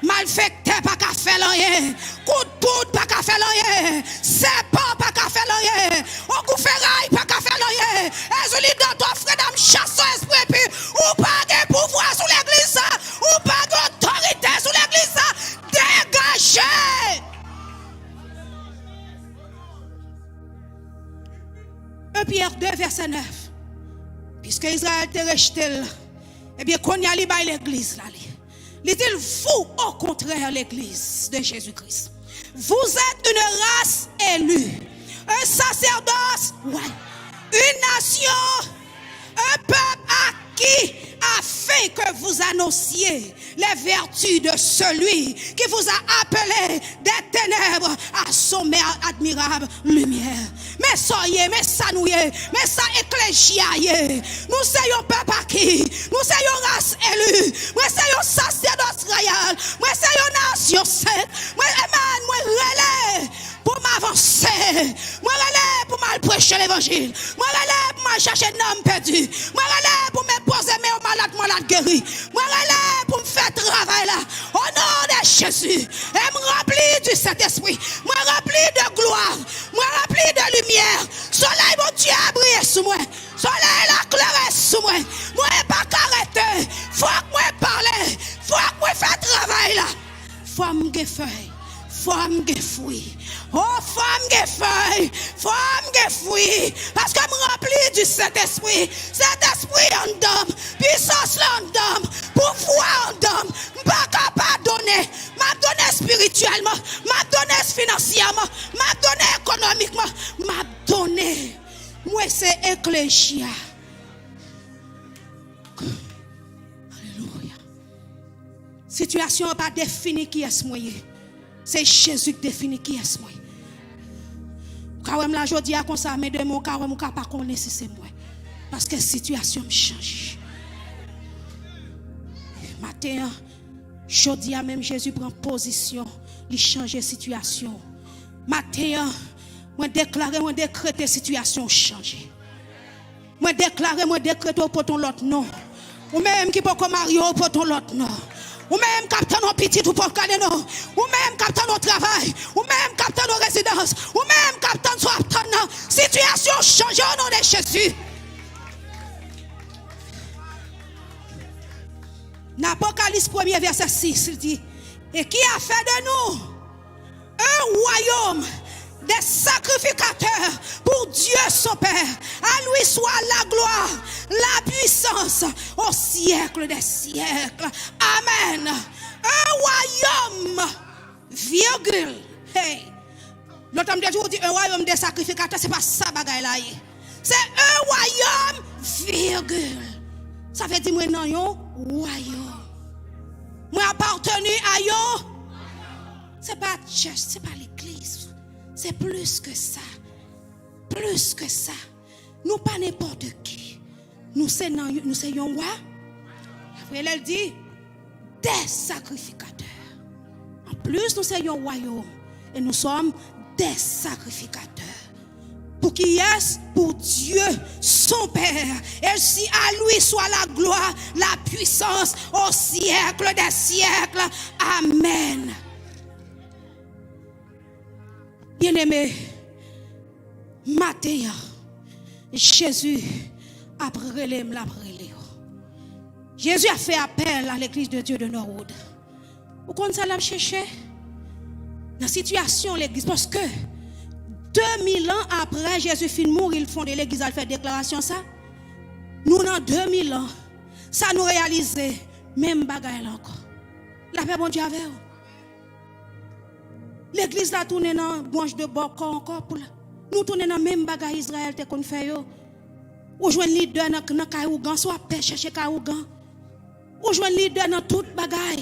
Malfektè pa ka fè l anyen. Kout poud pa ka fè l anyen. Sèpan pa ka fè l anyen. Ogou feray pa ka fè l anyen. Ezili dòtò frè dam chason espri enpi. Ou pa gen pouvwa sou legliz sa. Ou pa gen otorite sou legliz sa. Degaje! En Pyè de, vèsè nèf. Piske Izrayèl te rejte l, ebyen, kounye a li bay legliz la li. Li di l, vous, au contraire, l'église de Jésus-Christ, vous êtes une race élue, un sacerdoce royal, une nation, un peuple acquis, afin que vous annonciez les vertus de celui qui vous a appelé des ténèbres à son mer-, admirable lumière. Men sa w ye, men sa nou ye, men sa eklezya ye. Nou se yon pèp aki, nou se yon ras eli, mwen se yon sasèdòs rayal, mwen se yon nasyon sent. Mwen, amen, mwen rele pou m avanse. Mwen rele pou m al preche levanjil. Mwen rele pou m al chache nanm pèdi. Mwen rele pou m enpoze men yo malad, malad geri. Mwen rele pou m fè travay la. O non de Jezi. E m ranpli di Sentespri. Mwen ranpli de glwa. Mwen ranpli de limyè. Solèy Bondye a briye sou mwen. Solèy la klere sou mwen. Mwen pa ka rete. Fòk mwen pale. Fòk mwen fè travay la. Fò m gen fèy. Fò m gen fwi. O, fò m gen fèy. Fò m gen fwi. Paske m ranpli di Sentespri. Sentespri anndan m. Pisans la anndan m. Pouvwa anndan m. M pa ka pa donnen. M ap donnen espirityèlman. M ap donnen finansyèman. M ap donnen ekonomikman. M ap donnen. Mwen se eklezya. Alelouya. Sitiyasyon an pa defini kiyès mwen ye. Se Jezi k defini kiyès mwen ye. Ou ka wè m la jodi a konsa, men demen ou ka wè m, ou ka pa konnen si se mwen. Paske sitiyasyon m chanje. Maten an, jodi a menm, Jezi pran pozisyon, li chanje sitiyasyon. Maten an, mwen deklare, mwen dekrete sitiyasyon w chanje. Mwen deklare, mwen dekrete w pote yon lòt non. Ou menm ki poko marye, w pote yon lòt non. Ou menm k ap tann yon pitit, ou poko gade non. Ou menm k ap tann yon travay. Ou menm k ap tann yon rezidans. Ou menm k ap tann sa w ap tann nan. Sitiyasyon w chanje o non de Jezi. Nan Apokalis premye vèsè sis, li di, et qui a fait de nous un royaume de sacrificateurs pour Dieu son Père. À lui soit la gloire, la puissance au siècle des siècles. Amen. Un royaume, virgule. Hey. Lontan m te toujou di un royaume de sacrificateurs, se pa sa bagay la ye. Se un royaume, virgule. Sa vle di mwen nan yon wayòm. Mwen apateni a yon. Se pa chèch, se pa legliz. Se plis ke sa. Plis ke sa. Nou pa nenpòt ki. Nou se nan, nou se yon wa. Apre lè l di, des sacrificateurs. Anplis, nou se yon wayòm. Et nous sommes des sacrificateurs. Pour qui est? Pour Dieu, son Père. Et si à lui soit la gloire, la puissance au siècle des siècles. Amen. Bien-aimé, maten an, Jezi ap rele m, l ap rele w. Jezi ap fè apèl a legliz de Dye de Norwood. Ou konn sa l ap chèche? Nan sitiyasyon legliz, paske de mil an apre Jezi fin mouri, l fonde legliz, al fè deklarasyon sa. Nou nan de mil an, sa nou reyalize, menm bagay la ankò. Lapè Bondye avè w. Legliz la tounen nan branch de bòkò ankò pou l, nou tounen nan menm bagay Izrayèl te konn fè yo. Ou jwenn lidè nan, nan kay ougan, si w ap pè, chèche kay ougan. Ou jwenn lidè nan tout bagay.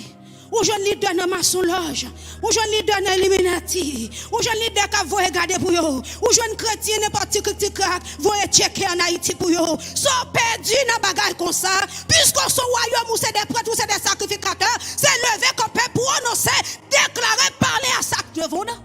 Ou jwenn lidè nan masonlòj. Ou jwenn lidè nan iliminati. Ou jwenn lidè k ap voye gade pou yo. Ou jwenn kretyen nenpòt ti krik ti krak voye tcheke ann Ayiti pou yo. Sa w pèdi nan bagay konsa, piske w se yon wayòm, ou se de prèt, ou se de sakrifikatè, se leve kanpe, pwononse, deklare, pale a sa k devan w nan.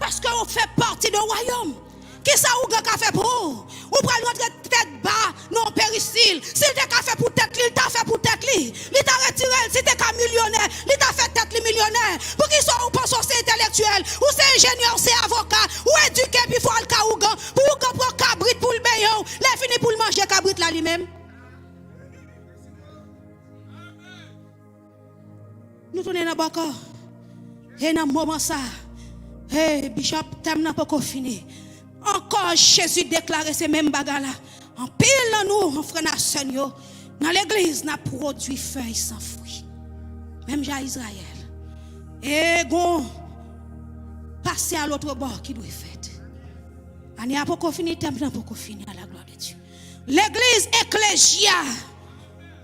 Paske ou fè pati de wayòm. Kisa ougan ka fè pou ou? Ou pral rantre tèt ba nan yon perisil. Si l te ka fè pou tèt li, l ta fè pou tèt li. Li ta retire l, si te ka milyonè, li ta fè tèt li milyonè. Poukisa ou panse w se entèlektyèl, ou se enjenyè, ou se avoka, ou edike pi fò al kay ougan, pou ougan pran kabrit pou l benyen w, lè fini pou l manje kabrit la li menm? Nou tounen nan bòkò. E nan moman sa, hey, Bishop, tèm nan poko fini. Ankò, Jezi deklare se menm bagay la. Anpil nan nou, frè n ak sè n yo, nan legliz, n ap pwodui fèy san fwi. Menm jan Izrayèl. E gon pase a lòt bò ki dwe fèt. Ane a poko fini, tèm nan poko fini, à la gloire de Dieu. Legliz, eklezya,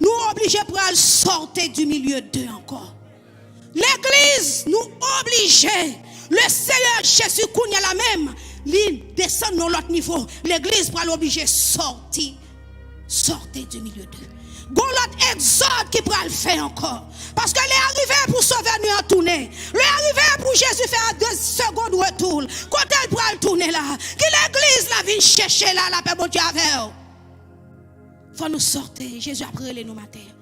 nou oblije pral sortez du milieu d'eux ankò. Legliz, nou oblije. Le Seyè Jezi kounye a la menm, li desann nan lòt nivo. Legliz pral oblije sòti. Sortez du milieu d'eux. Gon lòt egzòd ki pral fè ankò. Paske lè a rive pou Sovè nou an tounen. Lè a rive pou Jezi fè a de seconde retour. Kote l pral tounen la? Ki legliz l a vin chèche la, lapè Bondye avè w? Fò nou sòti. Jezi ap rele nou maten an.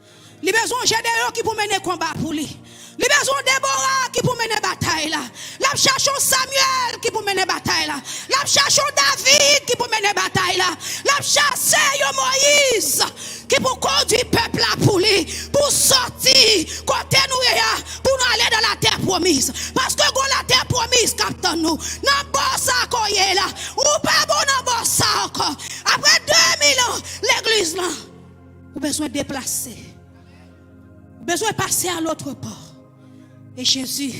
Li bezwen yon Jedeyon ki pou mennen konba pou li. Li bezwen yon Debora ki pou mennen batay la. L ap chache yon Samyèl ki pou mennen batay la. L ap chache yon David ki pou mennen batay la. L ap chache yon Moyiz ki pou kondui pèp la pou li, pou sòti kote nou ye a, pou nou ale nan latè pwomiz. Paske gon latè pwomiz k ap tann nou. Nan bò sa ke w ye la, ou pa bon nan bò sa ankò. Apre de mil an, legliz lan, ou bezwen deplase. Ou bezwen pase a lòt bò. E Jezi,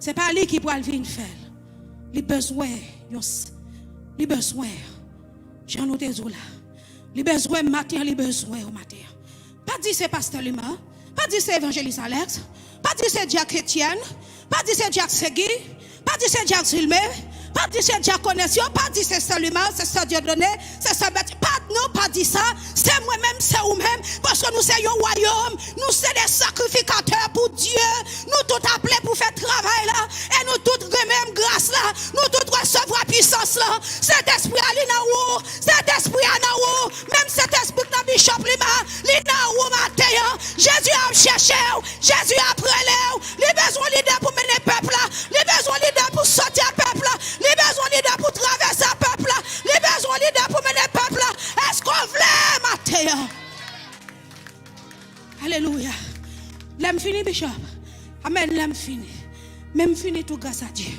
se pa li ki pral vin fè l. Li bezwen yon s-, li bezwen, jan nou te di w la, li bezwen maten an, li bezwen w maten an. Pa di se pastè Lima, pa di se evanjelis Alex, pa di se dyak Etienne, pa di se dyak Segi, pa di se dyak Zilme, pa di se dyak Konèsyon, pa di se sè Lima, se sè Dieudonné, se sè Bèt, pa, non, pa di sa, se mwen menm, se ou menm, paske nou se yon wayòm, nou se de sakrifikatè pou Dye, nou tout aple pou fè travay la, e nou tout gen menm gras la, nou tout resevwa pisans la, Sentespri a li nan ou, Sentespri a nan ou, menm Sentespri k nan Bishop Lima, li nan ou maten an, Jezi ap chèche w, Jezi ap rele w, li bezwen lidè pou mennen pèp la, li bezwen lidè pou sòti a pèp la, li bezwen lidè pou travèse a pèp la, li bezwen lidè pou mennen pèp la. Èske w vle maten an? Alelouya. Lè m fini, Bishop. Amèn, lè m fini. Men m fini tou, gras a Dye.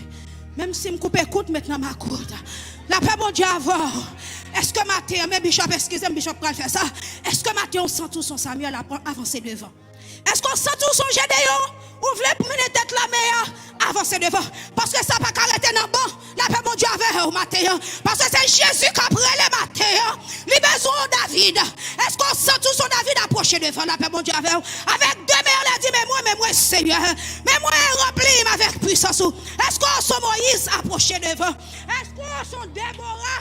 Menm si m koupe kout, met nan makout. Lapè Bondye avè w. Èske maten an, men Bishop, eskize m, Bishop pral fè sa. Èske maten an, w santi w se yon Samyèl ap avanse devan? Èske w santi w se yon Jedeyon? Ou vle pou mennen tèt lame a, avanse devan. Paske sa pa ka rete nan ban. Lapè Bondye avè w maten an. Paske se Jezi k ap rele maten an. Li bezwen w, David. Èske w santi w se yon David? Apwoche devan. Lapè Bondye avè w. Avèk de men anlè, di, men mwen, men mwen, Senyè. Men mwen, ranpli m avèk pisans ou. Èske w se yon Moyiz? Apwoche devan. Èske w se yon Debora?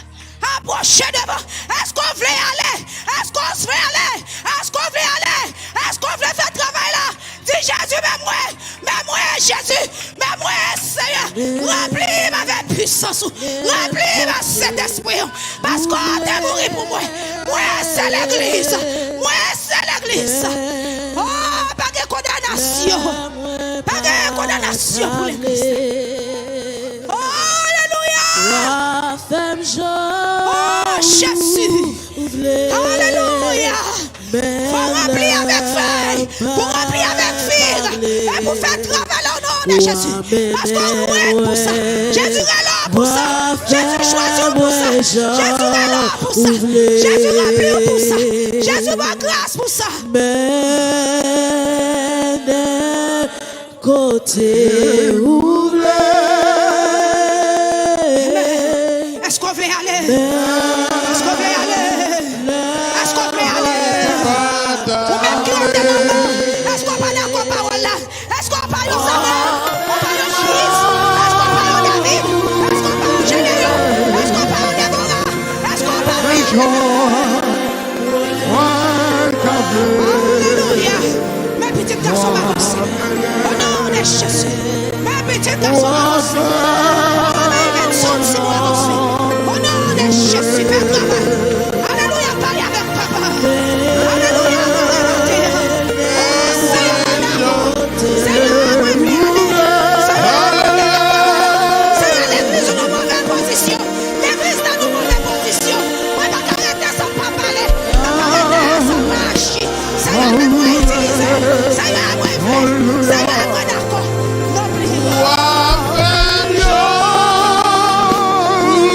Apwoche devan. Èske w vle ale? Èske w vle ale? Èske w vle ale? Èske w vle fè travay la? Di, Jezi, men mwen, men mwen, Jezi, men mwen, Senyè. Ranpli m avèk pisans ou. Ranpli m ak Sentespri ou. Paske w te mouri pou mwen. Mwen se legliz. Mwen se legliz. Oh, pa gen kondanasyon. Pa gen kondanasyon pou legliz. Oh, alelouya. Oh, Jezi. Alelouya. Fò w ranpli avèk fèy, pou w ranpli avèk fig, e pou fè travay la o non de Jezi. Paske w mèt pou sa. Jezi rele w pou sa. Jezi chwazi w pou sa. Jezi rele w pou sa. Jezi ranpli w pou sa. Jezi ba w gras pou sa. Mennen kote ou vle. Èske w vle ale? Èske w vle ale? Èske w vle ale? Ou menm ki rete nan mò, èske w pa dakò pawòl la? Èske w pa yon Samuel? Ou pa yon Moyiz? Èske w pa yon David? Èske w pa yon Jedeyon? Èske w pa yon Debora? Èske w pa yon Alelouya! Men pitit gason m avanse. O non de Jezi. Men pitit gason m avanse. Papa, men sòti nou avanse. O non de Jezi, fè travay. Alelouya, pale avèk papa. Alelouya, pale maten an. O Seyè, Seyè, mwen vle ale. Seyè, mwen vle ale. Seyè, legliz ou nan move pozisyon. Legliz nan nou move pozisyon. Mwen pa ka rete san m pa pale. Mwen pa ka rete san m pa aji. Seyè, men mwen itilize. Seyè, mwen vle. Seyè, mwen dakò. Non, pli.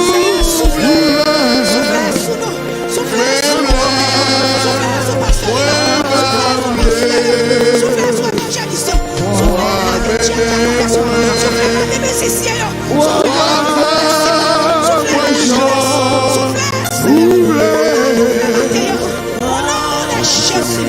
Seyè, soufle. Soufle sou nou. Soufle sou nou. Soufle sou pastè. Soufle sou evanjelis yo. Soufle sou mizisyen yo. Soufle sou soufle sou soufle. O non de Jezi.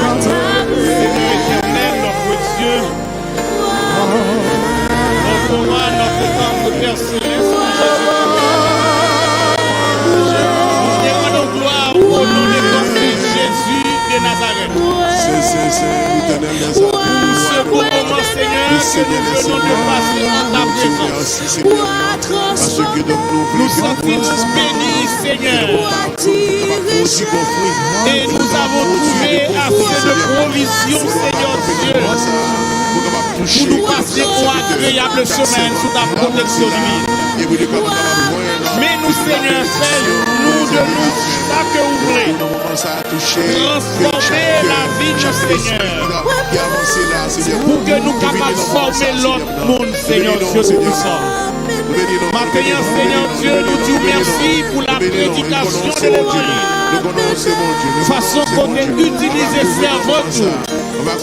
Seigneur éternel, notre Dieu, notre roi, notre tendre Père céleste, en Jésus-Christ. Nous te rendons gloire au nom de ton Fils Jésus de Nazareth. Pour ce beau moment, Seigneur, que nous venons de passer en ta présence. Nous sentons-nous bénis, Seigneur. Et nous avons trouvé assez de provisions, Seigneur Dieu, pour nous passer un agréable chemin sous ta protection divine. Mais nous, Seigneur, fais-nous de nous ça que vous voulez. Transformez la vie, Seigneur, pour que nous capables former l'autre monde, Seigneur Dieu Tout-Puissant. Maten an, Seigneur Dieu, nous disons merci pour la prédication de l'évangile. Façon qu'on a utilisé servant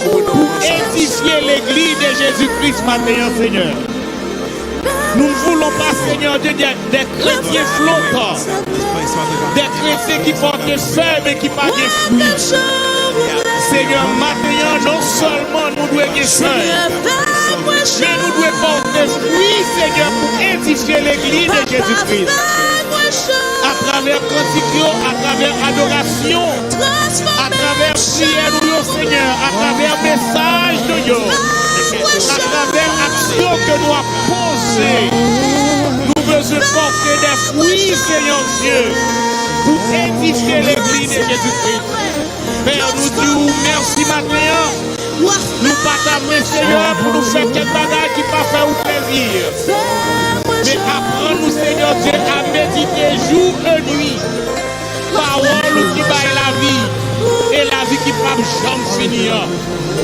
pour édifier l'église de Jésus-Christ maten an, Seigneur. Nous ne voulons pas, Seigneur Dieu, des, des chrétiens flottants, des chrétiens qui portent fèb e ki pa gen fwi. Seigneur, maten an, non seulement nou dwe gen fèy, men nou dwe porter fwi, Seigneur, pour édifier l'église de Jésus-Christ. Atravè kantik yo, atravè adorasyon, atravè priyè nou yo, Seigneur, atravè mesaj nou yo, atravè aksyon ke nou ap poze, nou bezwen porter des fruits, Seigneur Dieu, pour édifier l'église de Jésus-Christ. Pè, nou di w mèsi maten an. Nou pa ta vle, Seigneur, pour nou fè kèk bagay ki pa fè ou plezi. Men aprann nou, Seigneur Dieu, à méditer jour et nuit pawòl ou ki bay lavi, e lavi ki p ap janm fini an.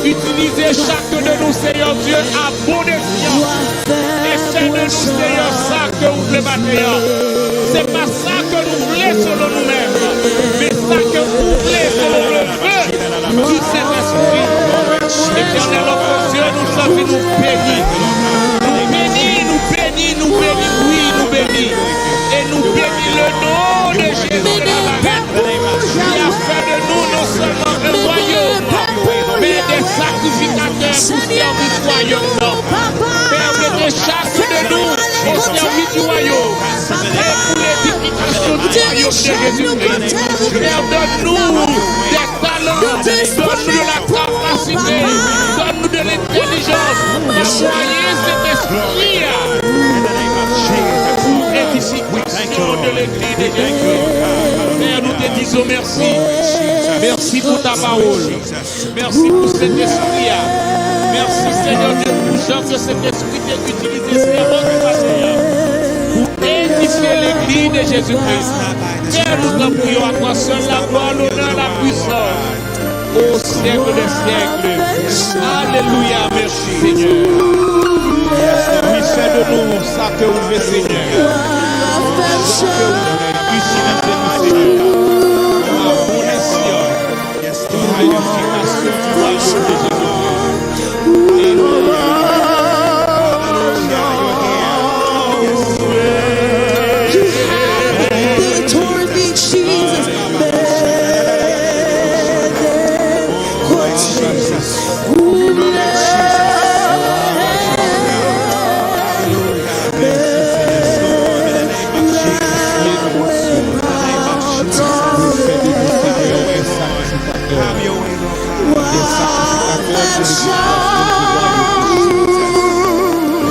Itilize chak de nou, Seigneur Dieu, à bon escient. E fè de nou, Seigneur, sa ke ou vle maten an. Se pa sa ke nou vle selon nou menm, men sa ke ou vle selon le vœu du Saint-Esprit. Éternel notre Dieu, nou santi nou beni. Nou beni, nou beni, nou beni, wi, nou beni. E nou beni le non de Jezi de Nazarèt, ki a fè de nou non sèlman un royaume, men des sacrificateurs pour servir royaume nan. Pèmèt chak de nou au service du royaume et pour l'édification du royaume de Jésus-Christ. Père, donne-nous des talents, donne-nous de la capacité, donne-nous de l'intelligence, envoyez cet esprit pour édification de l'église de Jésus-Christ. Père, nous te disons merci. Merci pour ta parole. Mèsi pou Sentespri a. Mèsi, Senyè Dye, pou jan ke Sentespri te itilize sèvant ou pastè a pou edifye legliz de Jezi Kris. Pè, nou t ap priye w, à toi seul la gloire, l'honneur, la puissance, au siècle des siècles. Alelouya, mèsi, Senyè. Wi, fè de nou sa ke ou vle, Senyè. Sa ke ou vle, itilize nou, Senyè. Pou la bon esyan. Glorifikasyon pou wayòm de Jezi. Alelouya. Victory be Jesus.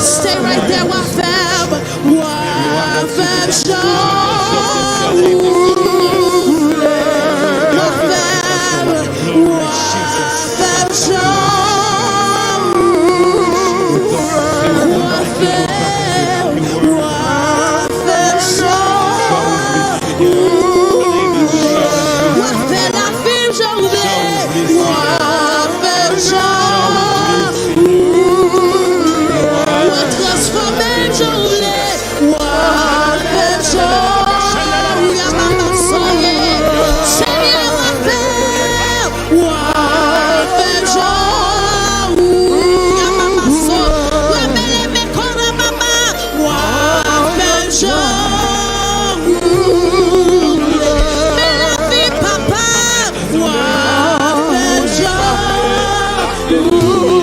Stay right there, wa fè m, wa fè m chanm, wa fè m, wa fè m chanm, wa fè m, wa fè m chanm. Wa fè lavi m jan w vle. Wa fè m jan w vle. Wa transfòme m jan w vle. Wa fè m jan w vle. Senyè, wa fè m. Wa fè m jan w vle. Wa fè m jan w vle. Men lavi, papa, wa fè m jan w vle.